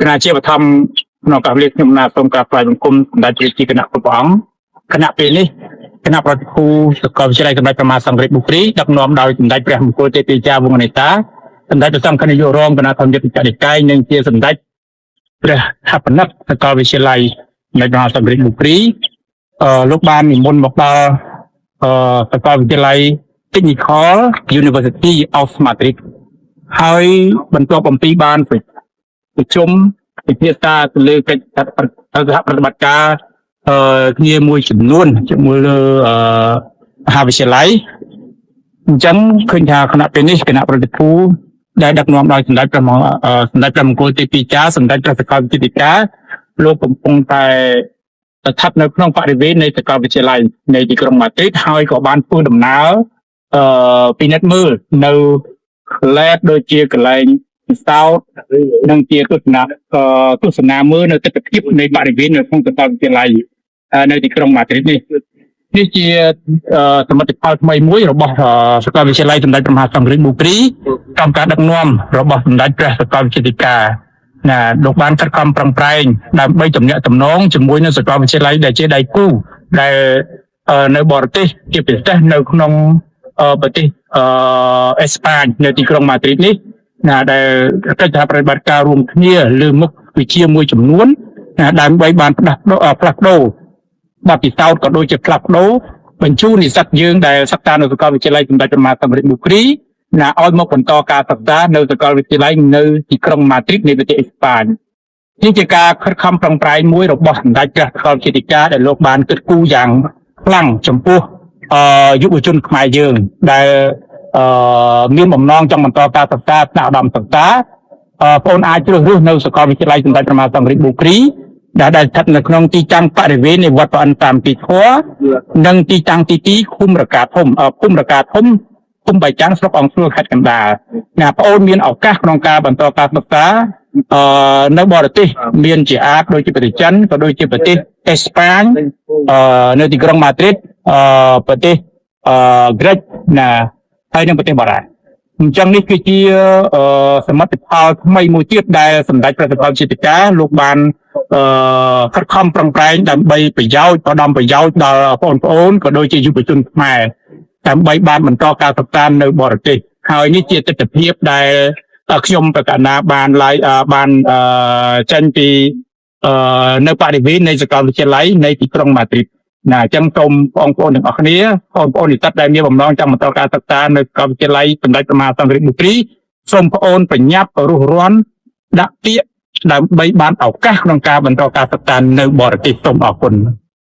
គណៈជាបឋមក្នុងការលើកខ្ញុំណាសូមក្រាបថ្វាយបង្គំសម្ដេចព្រះជាគណៈគ្រប់ព្រះអង្គគណៈពេលនេះគណៈប្រតិភូសាកលវិទ្យាល័យសម្ដេចព្រះមហាសង្ឃរាជបុគ្រីដឹកនាំដោយសម្ដេចព្រះមង្គលទេពីចាវង្សនេតាសម្ដេចព្រះសង្ឃនាយករងគណៈធម្មយុត្តនិកាយនិងជាសម្ដេចព្រះស្ថាបនិកសាកលវិទ្យាល័យសម្ដេចព្រះមហាសង្ឃរាជបុគ្រីអឺលោកបាននិមន្តមកដល់អឺសាកលវិទ្យាល័យ Technical University of Madrid ហើយបន្ទាប់អំពីបានប្រជុំពិភាក្សាទៅលើកិច្ចសហប្រតិបត្តិការអឺគ្នាមួយចំនួនជាមួយលើអឺមហាវិទ្យាល័យអញ្ចឹងឃើញថាគណៈពេលនេះគណៈប្រតិភូដែលដឹកនាំដោយសម្ដេចព្រះមហាអឺសម្ដេចព្រះមង្គលទេពីចាសម្ដេចព្រះសកលវិទ្យាធិការលោកកំពុងតែស្ថិតនៅក្នុងបរិវេណនៃសាកលវិទ្យាល័យនៃទីក្រុងម៉ាឌ្រីតហើយក៏បានធ្វើដំណើរអឺពិនិត្យមើលនៅ lab ដូចជាកន្លែងពិសោធន៍និងជាទស្សនៈអឺទស្សនាមើលនៅទស្សនវិជ្ជានៃបរិវេណនៅក្នុងសាកលវិទ្យាល័យអឺនៅទីក្រុងម៉ាឌ្រីតនេះនេះជាអឺសមិទ្ធផលថ្មីមួយរបស់អឺសាកលវិទ្យាល័យសម្ដេចព្រះមហាសង្ឃរាជបូព្រីតាមការដឹកនាំរបស់សម្ដេចព្រះសកលវិទ្យាធិការណាលោកបានខិតខំប្រឹងប្រែងដើម្បីទំនាក់ទំនងជាមួយនឹងសាកលវិទ្យាល័យដែលជាដៃគូដែលអឺនៅបរទេសជាពិសេសនៅក្នុងអឺប្រទេសអឺអេស្ប៉ាញនៅទីក្រុងម៉ាឌ្រីតនេះណាដែលកិច្ចសហប្រតិបត្តិការរួមគ្នាលើមុខវិជ្ជាមួយចំនួនណាដើម្បីបានផ្លាស់ប្ដូរអឺផ្លាស់ប្ដូរបទពិសោធន៍ក៏ដូចជាផ្លាស់ប្ដូរបញ្ជូននិស្សិតយើងដែលសិក្សានៅសាកលវិទ្យាល័យសម្ដេចព្រះមហាសង្ឃរាជបុគ្រីណាឲ្យមកបន្តការសិក្សានៅសាកលវិទ្យាល័យនៅទីក្រុងម៉ាឌ្រីតនៃប្រទេសអេស្ប៉ាញនេះជាការខិតខំប្រឹងប្រែងមួយរបស់សម្ដេចព្រះសកលវិទ្យាធិការដែលលោកបានគិតគូរយ៉ាងខ្លាំងចំពោះអឺយុវជនខ្មែរយើងដែលអឺមានបំណងចង់បន្តការសិក្សាថ្នាក់ឧត្តមសិក្សាអឺបងអាចជ្រើសរើសនៅសាកលវិទ្យាល័យសម្ដេចព្រះមហាសង្ឃរាជបុគ្រីដែលដែលស្ថិតនៅក្នុងទីតាំងបរិវេណនៃវត្តព្រះឥន្ទតាមទីធម៌និងទីតាំងទី2ឃុំរកាធំអឺភូមិរកាធំឃុំបៃចាំងស្រុកអង្គស្នួលខេត្តកណ្ដាលណាបងអូនមានឱកាសក្នុងការបន្តការសិក្សាអឺនៅបរទេសមានជាអាចដូចជាប្រទេសចិនក៏ដូចជាប្រទេសអេស្ប៉ាញអឺនៅទីក្រុងម៉ាឌ្រីតអឺប្រទេសអឺក្រិចណាហើយនិងប្រទេសបារាំងអញ្ចឹងនេះគឺជាអឺសមិទ្ធផលថ្មីមួយទៀតដែលសម្ដេចព្រះសកលវិទ្យាធិការលោកបានអឺខិតខំប្រឹងប្រែងដើម្បីប្រយោជន៍ឧត្តមប្រយោជន៍ដល់បងប្អូនក៏ដូចជាយុវជនខ្មែរដើម្បីបានបន្តការសិក្សានៅបរទេសហើយនេះជាទិដ្ឋភាពដែលខ្ញុំប្រកាសណាបានឡាយបានអឺចេញពីអឺនៅបរិវេណនៃសាកលវិទ្យាល័យនៃទីក្រុងម៉ាឌ្រីតណាអញ្ចឹងសូមបងប្អូនទាំងអស់គ្នាបងប្អូននិស្សិតដែលមានបំណងចង់បន្តការសិក្សានៅសាកលវិទ្យាល័យសម្ដេចព្រះមហាសង្ឃរាជបុគ្រីសូមបងអូនប្រញាប់រុះរាន់ដាក់ពាក្យដើម្បីបានឱកាសក្នុងការបន្តការសិក្សានៅបរទេសសូមអរគុណ។